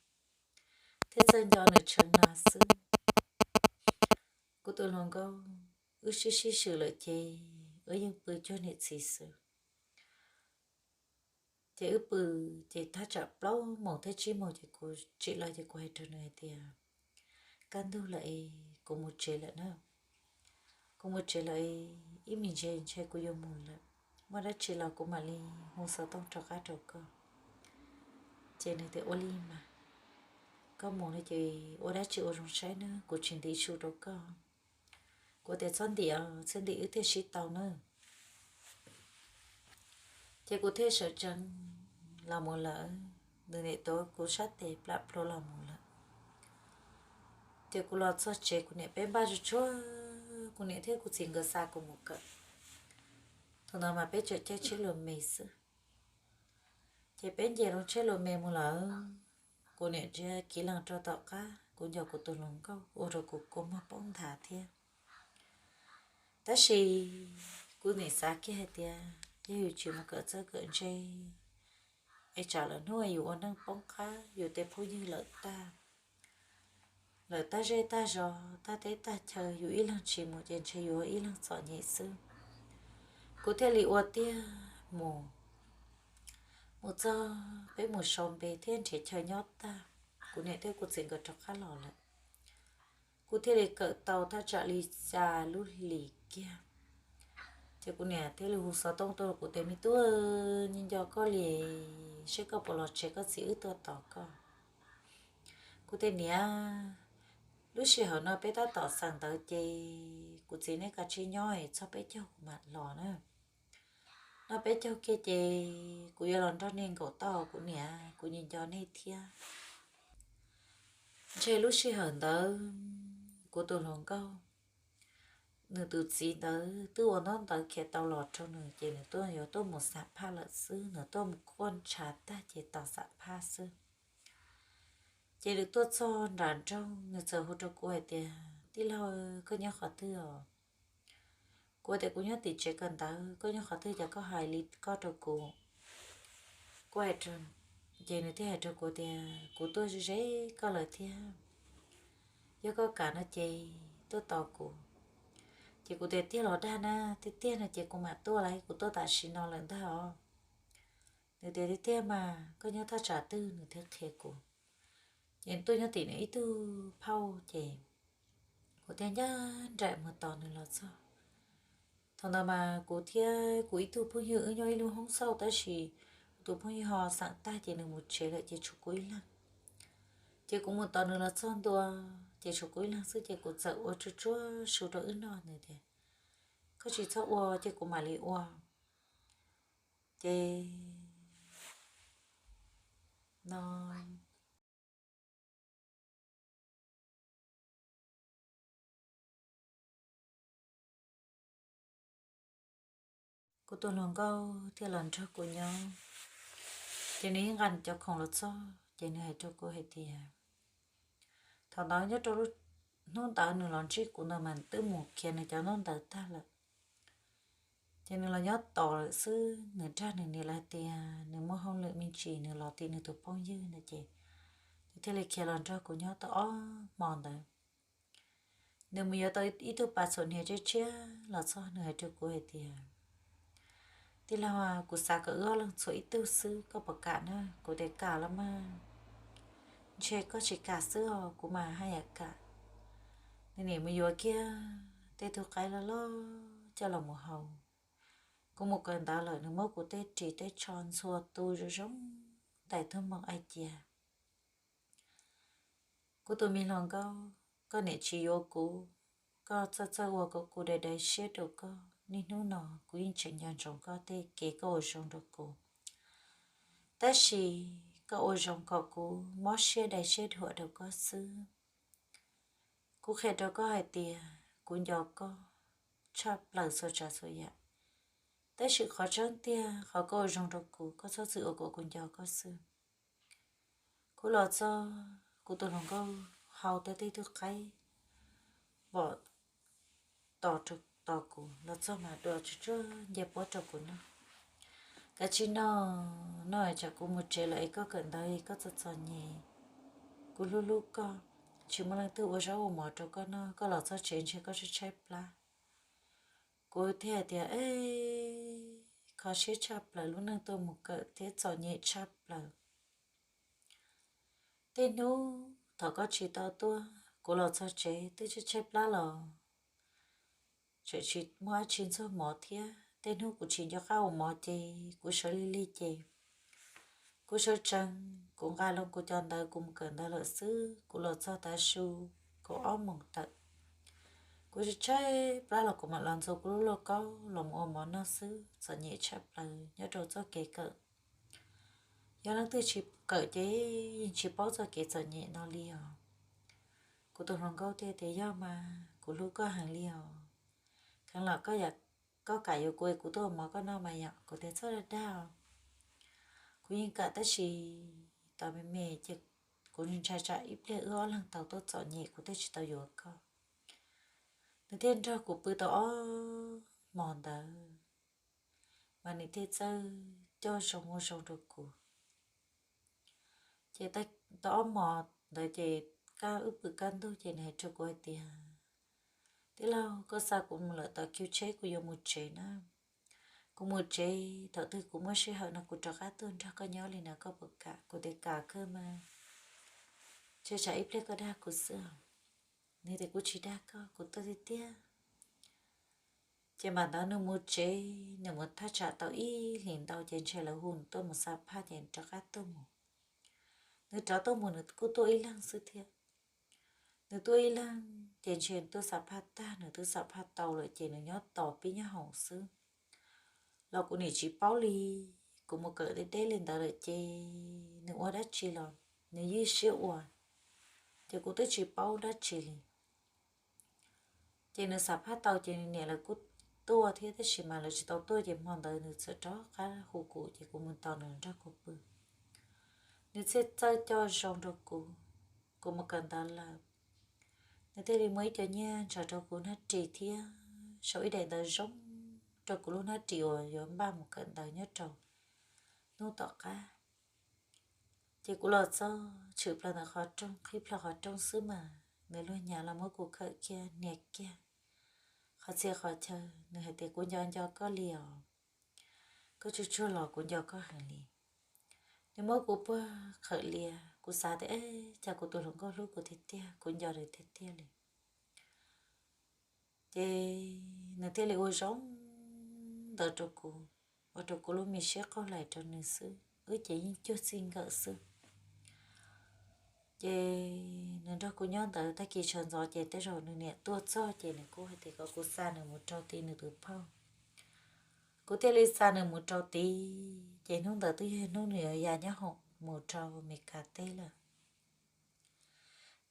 thiab txawj nco nws tshee na xwb. Kuv tus hluas nkauj, wb sib sib swm lawm ces wb yeej pw cuag niam txiv xwb. Ces wb pw, ces thaj tsam plaub moos thiab tsib moos ces kuv tsim los ces kuv hais rau nws hais tias, kaj ntug lawm es kuv mus tsev lawm na. Kuv mus tsev lawm, ib me ntsis ntshe kuv yuav mus lawm. Muaj dab tsi los kuv mam li hu xov tooj rov qab rau koj. Ces nws tias, ua li mas, koj mus no ces ua dab tsi ua zoo saib na, kuv tsis ntim su rau koj. Kuv tias, txhob ntim os, txhob ntim wb thiaj sib tau na. Ces kuv thiaj sawv tsees los mus lawm. Nws niam tuav kuv sab tes plam plhuav los mus lawm. Ces kuv los txog tsev kuv niam peb npaj tsuag tsuag, kuv niam thiab kuv txiv nkawd xa kuv mus kawm. Thaum ntawd mas peb tseem caij tsheb luas me xwb. Ces peb nce lub tsheb luas me mus lawm, kuv niam ntsiab kiv lees rau tom qab, kuv nco kuv tus hluas nkauj ua rau kuv kua muag poob nthav thiab. Tab sis kuv niam xav kiag hais tias yog yus tsis mus kawm txawj kawm ntse es tsam lwm hnub yus ua neej poob qab, yus tej phooj ywg lawm tag, lawm tag zej tag zos, tag teb tag chaw, yus ib leeg tsis mus ces ntshe yus ib leeg txom nyem xwb. Kuv thiaj li ua tiag mus. Mus txog peb mus sau npe thiab nrhiav chaw nyob tag, kuv niam thiab kuv txiv nkawd rov qab los lawm. Kuv thiaj li kawm tau thaj tsam li xya lub hlis kiag. Ces kuv niam thiaj li hu xov tooj tuaj, kuv tias, me tub, nco nco koj li, seb koj puas los tsev, koj txiv wb tuaj tos koj. Kuv tias, niam, lub sij hawm no peb tab tom xeem ntawv ces kuv txiv nej kav tsij nyob es txog peb caug kuv mam los na. Noj peb caug kiag ces kuv yuav los nrog nej nkaum tau, kuv niam, kuv nco nco nej thiab. Ntshe lub sij hawm ntawd kuv tus hluas nkauj, nws tus txiv ntawd twb ua ntaub ntawv khiav tau los rau nws ces nws tuaj yuav tuaj mus xam phaj lawm xwb, nws tuaj mus kuaj ntshav tag ces tos xam phaj xwb. Ces nws tuaj txog nram nroog, nws txawm hu rau kuv hais tias, tij laug, koj nyob qhov twg os? Kuv tias, kuv nyob tim tsev kawm ntawv, koj nyob qhov twg cas koj hais li koj rau kuv? Kuv hais, ces nws thiaj hais rau kuv tias, kuv tuaj ze ze koj lawm thiab, yog koj kam no ces tuaj tos kuv. Ces kuv tias, tiag los dag na? Tiag tiag no ces kuv mam tuaj lauj, kuv tuaj tam sim no lawm ntag os. Nws tias, tiag tiag mas, koj nyob thaj tsam twg? Nws thiaj qhia kuv. Ces tuaj nyob tim nws ib tug phauj ces kuv thiaj ncaj nraim mus tos nws los txog. Thaum ntawd mas kuv thiab kuv ib tug phooj ywg wb nyob ib lub hoob xauj, tab sis kuv tus phooj ywg ho xeem tag ces nws mus tsev lawm ces tshuav kuv ib leeg. Ces kuv mus tos nws los txog ntua, ces tshuav kuv ib leeg xwb ces kuv txawm ua tsuag tsuag su rau wb noj, nws tias, koj tsis txhob ua ces kuv mam li ua. Ces no kuv tus hluas nkauj thiaj los nrog kuv nyob. Ces nws yeej nqa nws cov khoom los txog ces nws hais rau kuv hais tias, thaum ntawd nyob rau hnub ntawd nws los ntsib kuv ntawd mas nws twb mus khiav nws cov ntaub ntawv tag lawm. Ces nws los nyob tos lawm xwb, nws dag nws niam lawv hais tias nws muaj hauj lwm me ntsis nws los tim nws tus phooj ywg no ces nws thiaj li khiav los nrog kuv nyob tau ob hmo ntawd. Nws mus yuav tau ib tug pas txhuam hniav tshiab tshiab los txog, nws hais rau kuv hais tias, Tij laug, kuv xav kom wb ob leeg txhuam ib tug xwb, koj puas kam na? Kuv tias, Kam los mas. Ntshe koj tsis kam xwb os, kuv mas haj yam kam. Nws nim mus yuav kiag tej tug qaib loj loj coj los mus hau. Kuv mus kawm ntawv lawm, nws muab kuv tej ris tej tsho ntxhua tu zoo zoo, ntais tuag moog ai cia. Kuv tus me hluas nkauj, koj niam tsis yuav kuv, koj txawj txawj ua kom kuv dai dai siab rau koj. Niaj hnub no kuv yeej tseem nco ntsoov koj tej kev koj ua zoo rau kuv. Tab sis koj ua zoo kom kuv mob siab dai siab dhuam rau koj xwb. Kuv qhia rau koj hais tias kuv nco koj tshaj plaws txhua tsav txhua yam, tab sis qhov tseeb tiag qhov koj ua zoo rau kuv, koj txhob txwm ua kom kuv nco koj xwb. Kuv los txog, kuv tus hluas nkauj hau tau tej tug qaib vom tos rau tos kuv los txog mas dua tsuag tsuag nce puab rau kuv noj. Kav tsij noj, noj tsam kuv mus tsev lawm es koj kawm ntawv es koj txom txom nyem. Kuv hlub hlub koj, tsis muaj leej twg ua zaub ua mov rau koj noj, koj los txog tsev ntshe koj tshaib tshaib plab. Kuv thiaj hais tias, E, kho siab tshaj plaws, lub neej tuaj mus kawm thiab txom nyem tshaj plaws. Tej hnub thaum koj tsis tau tuaj, kuv los txog tsev twb tshaib tshaib plab los tseem tsis muaj dab tsi ntxuag mov thiab. Tej hnub kuv tsis nco qab ua mov ces kuv sawv lig lig ces kuv sawv tsees, kuv nqa loo kuv cov ntawv kuv mus kawm ntawv lawm xwb. Kuv los txog tav su kaum ob moos tawm, kuv tshaib tshaib plab los kuv mam los ntxuav kuv lub lauj kaub los mus ua mov noj xwb. Txom nyem tshaj plaws nyob rau txoj kev kawm. Yog leej twg tsis kawm ces yeej tsis paub txoj kev txom nyem no li os. Kuv tus hluas nkauj thiaj tias, Yog mas, kuv hlub koj heev li os. Kheev los koj, koj kam yuav kuv es kuv tuaj ua mov koj noj mas yom? Kuv tias, Txhob dag dag os. Kuv yeej kam tab sis tos me me ces kuv ntshai tsam ib pliag wb ob leeg tau tuaj txom nyem kuv thiaj tsis tau yuav koj. Nws thiaj nrog kuv pw tau ob hmos ntawd mas nws thiaj txawj coj zoo ua zoo rau kuv. Ces tau ob hmos ntawd ces kaj wb pw kaj ntug ces nws hais rau kuv hais tias, Tij laug, koj xa kuv mus lawm tom kiu tsheb, kuv yuav mus tsev na. Kuv mus tsev, thaum twg kuv muaj sij hawm no kuv rov qab tuaj nrog koj nyob li na, koj puas kam? Kuv tias, Kam kawg mas, ntshe tsam ib pliag koj dag kuv xwb os. Nws tias, Kuv tsis dag koj, kuv tuaj tiag tiag. Ces mam ntawd nws mus tsev, nws mus thaj tsam tau ib hlis ntau ces ntshe lawv hu nws tuaj mus xa phaj ces nws rov qab tuaj mus. Nws rov tuaj mus nws kuj tuaj ib leeg xwb thiab. Nws tuaj ib leeg ces ntshe nws tuaj xa phaj tag, nws twb xa phaj tau lawm ces nws nyob tos pib nyob hoom xwb. Los kuv nim tsis paub li, kuv mus kawm deb deb li ntawd lawm ces nws ua dab tsi los nws ywj siab ua, ces kuv twb tsis paub dab tsi li. Ces nws xa phaj tau ces nws niam lawv kuj tuaj thiab, tab sis mas lawv tsis tau tuaj ces hmo ntawd nws txawm rov qab hu kuv ces kuv mus tos nws nrog kuv pw. Nws thiaj txawj coj zoo rau kuv. Kuv mus kawm ntawv lawm, nws thiaj li muaj ib co nyiaj ntshaw rau kuv hnab ris thiab sau ib daim ntawv zoo rau kuv lub hnab ris uas yuav npaj mus kawm ntawv nyob rau hnub tom qab. Ces kuv los txog tshwm plaws ntawm qhov rooj, qhib plho qhov rooj xwb mas nws luag nyav los muab kuv khawm kiag hnia kiag qhov txhia qhov chaw. Nws hais tias, Kuv nco nco koj li os, koj tsuag tsuag los kuv nco koj heev li. Nws muab kuv puag qhawm lias, kuv xav tias, E, cas kuv tus hluas nkauj hlub kuv tiag tiag, kuv nco nws tiag tiag li. Ces nws thiaj li ua zoo ntawd rau kuv, ua rau kuv lub me siab qaug hlais rau nws xwb, wb ces yeej cuag txij nkawm xwb. Ces nws nrog kuv nyob ntawd tag kis sawv ntxov ces tej zaum nws niam tuaj txog ces nws kuj hais tias kom kuv xa nws mus rau tim nws tus phauj. Kuv thiaj li xa nws mus rau tid, ces hnub ntawd twb yog hnub nws yuav ya nyob hoom mus rau Meskas teb lawm.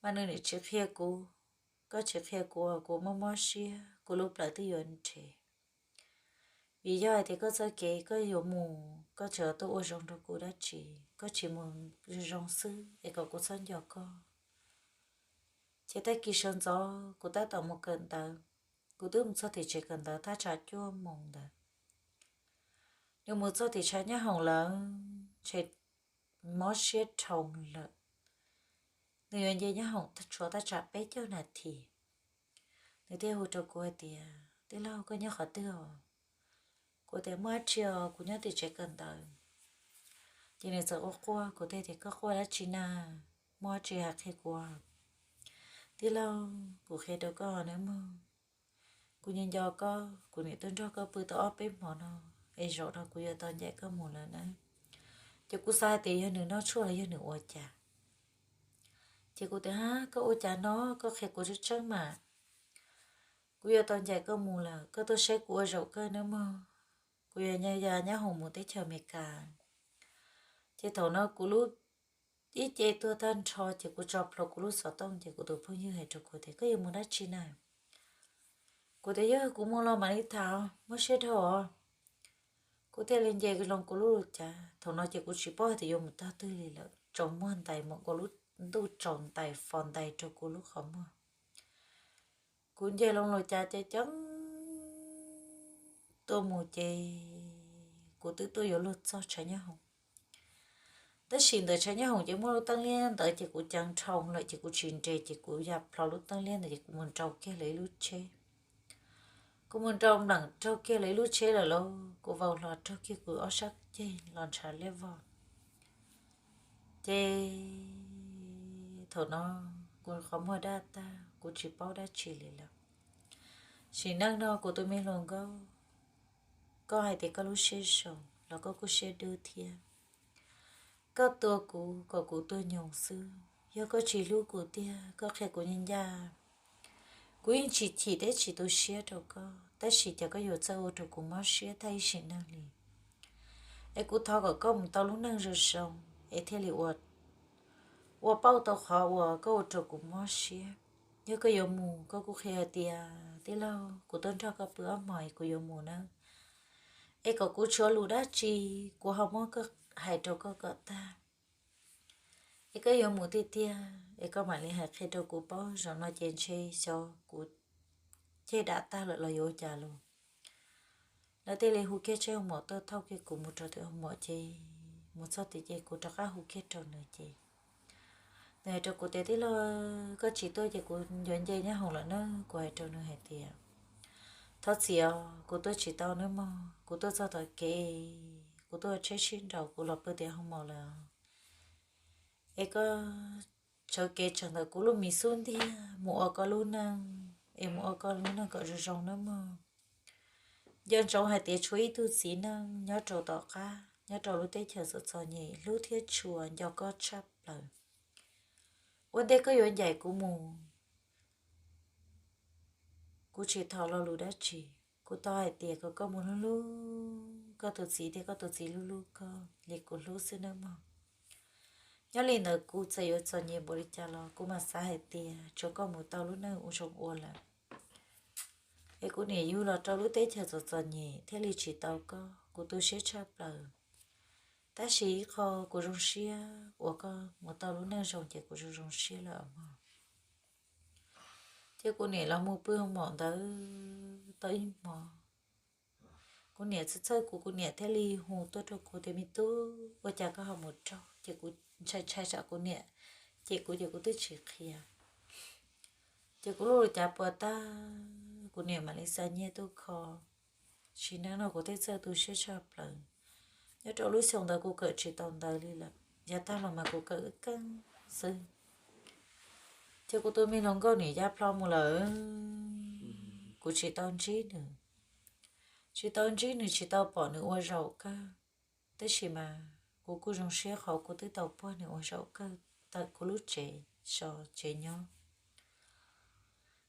Mas nws nim tsis qhia kuv, koj tsis qhia kuv, kuv mob mob siab, kuv lub plawv twb yuav nrhe. Vim yog hais tias koj txoj kev koj yuav mus, koj tseem tuaj ua zoo rau kuv dab tsi, koj tsis mus zoo xwb es kom kuv txhob nco koj. Ces tag kis sawv ntxov kuv tab tom mus kawm ntawv, kuv twb mus txog tim tsev kawm ntawv thaj tsam cuaj moos ntawd. Nws mus txog tim tshav nyob hoom lawm, ntshe mob siab dhau lawm. Nws yuav nce nyob hoom tshuav thaj tsam peb caug nas this. nws thiaj hu rau kuv hais tias, Tij laug, koj nyob qhov twg os? Kuv tias, Muaj dab tsi os, kuv nyob tim tsev kawm ntawv. Ces nws txawm quaj quaj, kuv thiaj tias, Koj quaj dab tsi na? Muaj dab tsi hais qhia kuv. Tij laug, kuv qhia rau koj nawb mog, kuv nco nco koj, kuv niam tuaj nrog koj pw tau ob peb hmo no, es zaum no kuv yuav tau ncaim koj mus lawm na. Ces kuv xav hais tias yog nws noj tshuaj los yog nws ua cas. Ces kuv tias, Hab, koj ua cas no? Koj qhia kuv tseeb tseeb mas. Kuv yuav tau ncaim koj mus lawm, koj tuaj saib kuv ua zaum kawg nawb mog. Kuv yuav ya nyob hoom mus teb chaws Amelikas. Ces thaum no kuv lub ib ce tuag tag nrho ces kuv tso plhuav kuv lub xov tooj ces kuv tus phooj ywg hais rau kuv tias, Koj yuav mus dab tsi na? Kuv tias, Yog kuv mus los mam li tham, muab siab dhau os. Kuv thiaj li nce loo kuv lub lus cav. Thaum no ces kuv tsis paub hais tias yuav mus tog twg li lawm, tsaus muag ntais mus ua lub ntuj tsaus ntais fos ntais rau kuv lub qhov muag. Kuv nce loo lus cav ces ceev tuaj mus ces kuv twb tuaj yuav luag txog tshav nyob hoom. Tab sis ntawm tshav nyob hoom ces muaj lub teeb liab ntawd ces kuv ceev dhau lawm ces kuv tsis nres ces kuv ya plho lub teeb liab ntawd ces kuv mus nrau kiag lawv ib lub tsheb. Kuv mus nrau npleem raug kiag lawv ib lub tsheb lawm lauj, kuv vau hlo raug kiag kuv ob sab ceg los ntshav liab vog. Ces thaum no kuv qhov muag daj tag, kuv tsis paub dab tsi li lawm. Sim neej no kuv tus me hluas nkauj, koj hais tias koj lub siab zoo los koj kuj siab dub thiab. Koj tua kuv kom kuv tuag nyoos xwb, yog koj tsis hlub kuv tiag, koj qhia kuv ncaj ncaj, kuv yeej tsis chim thiab tsis tu siab rau koj, tab sis cas koj yuav txawj ua rau kuv mob siab tag ib sim neej li. Es kuv thov kom koj mus tau lub neej zoo zoo es thiaj li ua pauj tau qhov uas koj ua rau kuv mob siab. Yog koj yuav mus, koj kuj qhia hais tias, Tij laug, kuv tuaj nrog koj pw ob hmos es kuv yuav mus nawb, es kom kuv tshuav lus dab tsi kuv ho muab hais rau koj kom tag. Es koj yuav mus tiag tiag es koj mam li hais qhia rau kuv paub, zaum no ces ntshe xyov kuv ceg dam tag lawm los yuav ua cas lauj. Lawv thiaj li hu kiag tsheb hoo mom tuaj thauj kiag kuv mus rau tim hoo mom ces mus txog tim ces kuv rov qab hu kiag rau nws ces nws hais rau kuv tias, Tij laug, koj tsis tuaj ces kuv yuav nce nyob hoom lawm na. Kuv hais rau nws hais tias, Thov txim os, kuv tuaj tsis tau nawb mog, kuv tuaj txog tom kev, kuv tuaj tsheb sib nraus kuv los pw tim hoo mom lawm. Es koj tsawv kev tsawv ntawm kuv lub mis xub ntiag mus ua koj lub neej, es mus ua koj lub neej kom zoo zoo nawb mog. Nco ntsoov hais tias tshuav ib tug txiv neej nyob rau tom qab, nyob rau lub teb chaws txom txom nyem, hlub thiab tshua, nco koj tshaj plaws. Ua ntej koj yuav ncaim kuv mus, kuv tsis thov lo lus dab tsi. Kuv thov hais tias kom koj mus hlub hlub koj tus txiv thiab koj tus txiv hlub hlub koj li kuv hlub xwb nawb mog. Nyob li ntawd kuv txawm yuav txom nyem npaum li cas los kuv mam xav hais tias tsuav koj mus tau lub neej ua zoo ua lawm. Es kuv niam yug los rau lub teb chaws txom txom nyem thiaj li tsis tau koj, kuv tu siab tshaj plaws. Tab sis ib qho kuv zoo siab uas koj mus tau lub neej zoo ces kuv zoo zoo siab lawm mog. Ces kuv niam los mus pw hoo mom ntawd tau ib hmo, kuv niam txhawj txhawj kuv, kuv niam thiaj li hu tuaj rau kuv tias, Me tub, ua cas koj ho mus raug? Ces kuv ntshai ntshai tsam kuv niam cem kuv ces kuv twb tsis qhia. Ces kuv lub lus cav puas tag, kuv niam mam li xa nyiaj tuaj kho. Sim neej no kuv thiaj txawj tu siab tshaj plaws. Nyob rau lub xyoo ntawd kuv kawm tsis tau ntawv li lawm, yav tag los mas kuv kawm ib keeb xwb. Ces kuv tus me hluas nkauj nim ya plho mus lawm, kuv tsis tau ntsib nws, tsis tau ntsib nws, tsis tau pom nws ua zaum kawg. Tab sis mas kuv kuj zoo siab qhov kuv twb tau puag nws ua zaum kawg tawm kuv lub tsev so tsev nyob.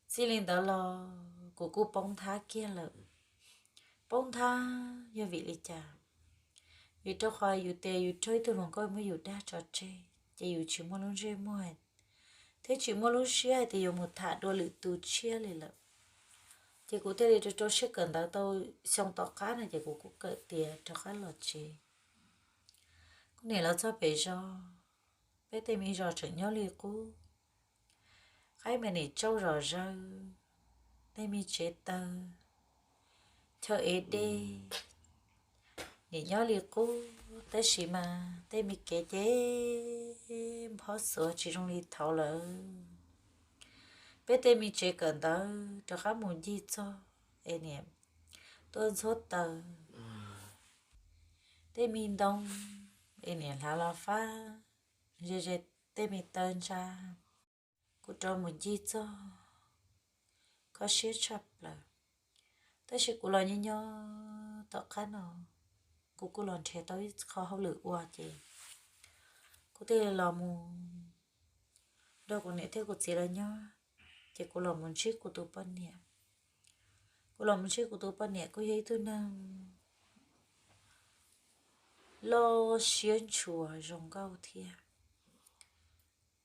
Txij li ntawd los kuv kuj poob nthab kiag lawm. Poob nthab yog vim li cas? Vim rau qhov yus tias yus raug ib tug hluas nkauj muab yus dag tso tseg, ces yus tsis muaj lub ntsej muag thiab tsis muaj lub siab hais tias yuav mus tham dua lwm tus tshiab li lawm. Ces kuv thiaj li rau rau siab kawm ntawv tau xyoo tom qab no ces kuv kuj kawm tiav rov qab los tsev. Kuv niam lawv txog pem zos, peb tej me zos tseem nyob li qub, qaib me nim tsauj zom zaws, tej me tsev taw chaw ev dej nim nyob li qub, tab sis mas tej me kev ces nphob xuav tsis zoo li thaud lawm. peb tej me tsev kawm ntawv rov qab mus ncig txog es niam tuaj ntxhuab taws tej me ntoo es niam hlav los fab ze ze tej me taw ntsa. Kuv rov mus ncig txog kho siab tshaj plaws. Tab sis kuv los nyob nyob tom qab no, kuv kuj los nrhiav tau ib qho hauj lwm ua ces kuv thiaj li los mus nrog kuv niam thiab kuv txiv lawv nyob. Ces kuv los mus ntsib kuv tus poj niam. Kuv los mus ntsib kuv tus poj niam kuj yog ib tug neeg loj siab ntshua zoo nkauj thiab,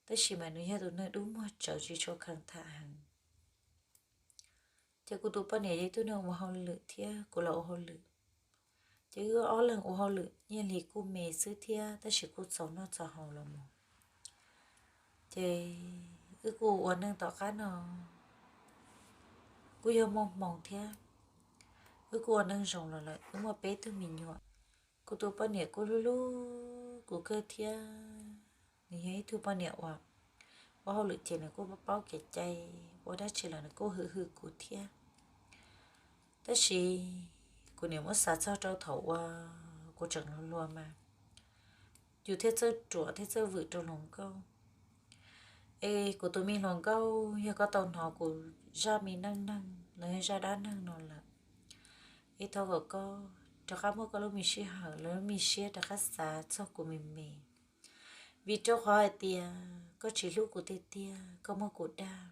tab sis mas nws yog tus neeg dub muag tsawv tsis tshua kheev tham heev. Ces kuv tus poj niam yog ib tug neeg ua hauj lwm thiab kuv los ua hauj lwm. Ces wb ob leeg ua hauj lwm nyiaj hli kuj me xwb thiab tab sis kuj txaus noj txaus haus los mus. Ces wb kuj ua neej tom qab no kuj yog muaj hmoo thiab, wb kuj ua neej zoo los lawm, wb muaj peb tug me nyuam. Kuv tus poj niam kuj hlub hlub kuv kawg thiab. Nws yog ib tug poj niam uas ua hauj lwm ces nws kuj paub kev cai, ua dab tsi los nws kuj hwm hwm kuv thiab. Tab sis kuv niam muab xav txog rau thaum uas kuv tseem hluas hluas mas yus thiaj txawj ruam thiaj txawj vwm rau hluas nkauj. Es kuv tus me hluas nkauj, yog koj tau hnov kuv zaj me neej neeg los yog zaj dab neeg no lawm, es thov kom koj rov qab muab koj lub me sij hawm, lub me siab rov qab xav txog kuv me me, vim rau qhov hais tias koj tsis hlub kuv tiag tiag, koj muab kuv dag.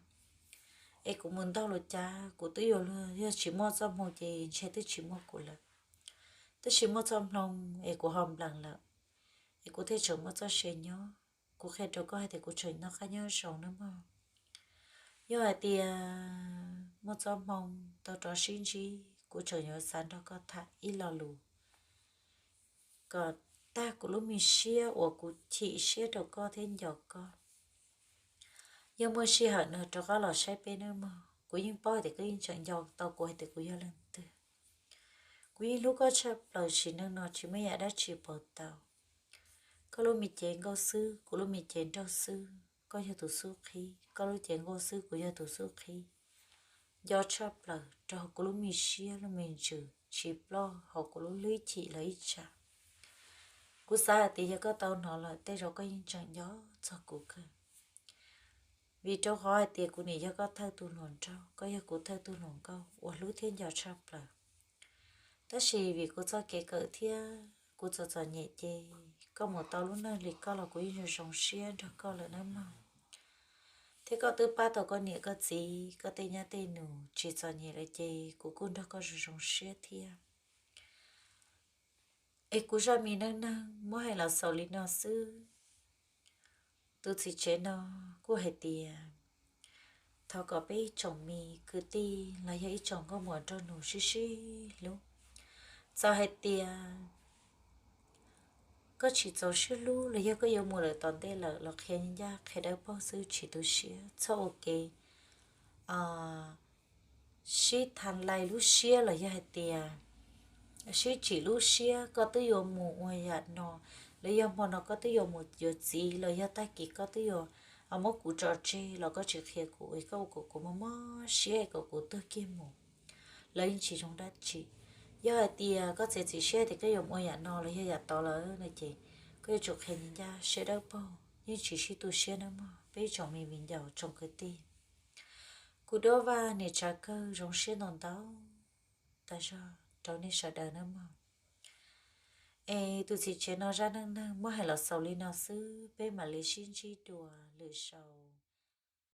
Es kuv mus ntaug lus cas kuv twb yuav luag, yog tsis muaj txoj hmoo ces ntshe twb tsis muaj kuv lawm. Tab sis muaj txoj hmoo es kuv ho nplees lawm, es kuv thiaj tseem muaj txoj sia nyob. Kuv qhia rau koj hais tias kuv tseem noj qab nyob zoo nawb mog. Yog hais tias muaj txoj hmoo tau rov sib ntsib, kuv tseem yuav xav nrog koj tham ib lo lus kom tag kuv lub me siab uas kuv chim siab rau koj thiab nco koj. Yog muaj sij hawm no rov qab los saib peb nawb mog. Kuv yeej paub hais tias koj yeej tseem nco tau kuv hais tias kuv yog leej twg. Kuv yeej hlub koj tshaj plaws, sim neej no tsis muaj yam dab tsi pauv tau. Koj lub me cev nkauj xwb, kuv lub me cev nraug xwb, koj yog tus xub qhib. Koj lub cev nkauj xwb, kuv yog tus xub qhib. Nco tshaj plaws rau hauv kuv lub me siab lub me ntsws tsis ploj hauv kuv lub hlwb chim los ib tsam. Kuv xav hais tias yog koj tau hnov lawm tej zaum koj yeej tseem nco txog kuv kawg. Vim rau qhov hais tias kuv nim yog koj thawj tug hluas nraug, koj yog kuv thawj tug hluas nkauj uas hlub thiab nco tshaj plaws. Tab sis vim kuv txoj kev kawm thiab kuv txom txom nyem ces koj mus tau lub neej li koj los kuv yeej zoo zoo siab nrog koj lawm nawb mog. Thiab koj twb pab tau koj niam koj txiv, koj tej nyab tej nus tsis txom nyem lawm ces kuv kuj nrog koj zoo zoo siab thiab. Es kuv zaj me neej neeg muab hais los xaus li no xwb. Tus txiv tsev no kuj hais tias thov kom peb ib tsoom me kwv tij los yog ib tsoom nkauj muam nraug nus sib sib hlub. Txawm hais tias koj tsis txaus siab hlub los yog koj yuav mus lawm tom ntej lawm los qhia ncaj qhia dawb paug xwb, tsis tu siab, txhob ua kev sib tha lais lub siab los yog hais tias sib tsim lub siab, koj twb yuav mus ua yam no, los yog hmo no koj twb yuav mus yuav txiv, los yog tag kis koj twb yuav muab kuv tso tseg los koj tsis qhia kuv, es koj ua kom kuv mob mob siab es kom kuv tuag kiag mus, los yeej tsis zoo dab tsi. Yog hais tias koj txiav txim siab tias koj yuav mus ua yam no los yog yam tod lawm no ces koj yuav tsum qhia ncaj siab dawb paug, yeej tsis sib tu siab nawb mog peb tsoom me viv ncaus tsoom kwv tij. Kuv Duab Vaj niam tsav kawg zoo siab ntau ntau tas zog rau nej sawv daws nawb mog. Es tus txiv tsev no zaj neej neeg muab hais los xaus li no xwb, peb mam li sib ntsib dua lwm zaus.